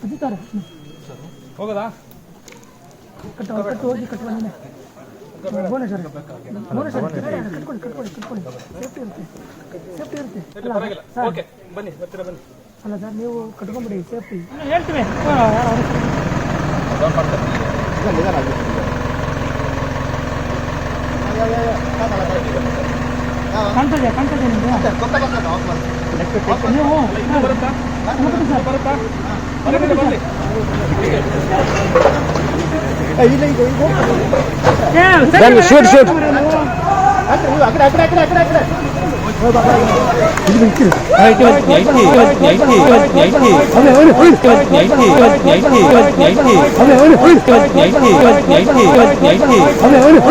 ಅಜಿತಾರೆ. ಹೋಗೋದಾ? ಕಟ್ಟು ಕಟ್ಟು, ಹೋಗಿ ಕಟ್ಟು ಬನ್ನಿ. ಭುವನೇಶ್ವರ, ಭುವನೇಶ್ವರ, ಕಟ್ಕೊಳ್ಳಿ, ಕಟ್ಕೊಳ್ಳಿ, ಕಟ್ಕೊಳ್ಳಿ. ಸೇಫ್ಟಿ ಇರುತ್ತೆ, ಸೇಫ್ಟಿ ಇರುತ್ತೆ. ಅಲ್ಲ ಸರ್? ಓಕೆ, ಬನ್ನಿ, ಬರ್ತೀರಾ? ಬನ್ನಿ. ಅಲ್ಲ ಸರ್, ನೀವು ಕಟ್ಕೊಂಬಿಡಿ, ಸೇಫ್ಟಿ ಹೇಳ್ತೀವಿ. ಕಾಣ್ತದೆ, ಕಾಣ್ತದೆ ನಿಮಗೆ. ನೀವು ಬರುತ್ತಾ? ಸರ್. ಬರುತ್ತಾ? ಬನ್ನಿ, ಬನ್ನಿ. Shoot, shoot. 80, 80, 80, 80, 80, 80, 80, 80, 80.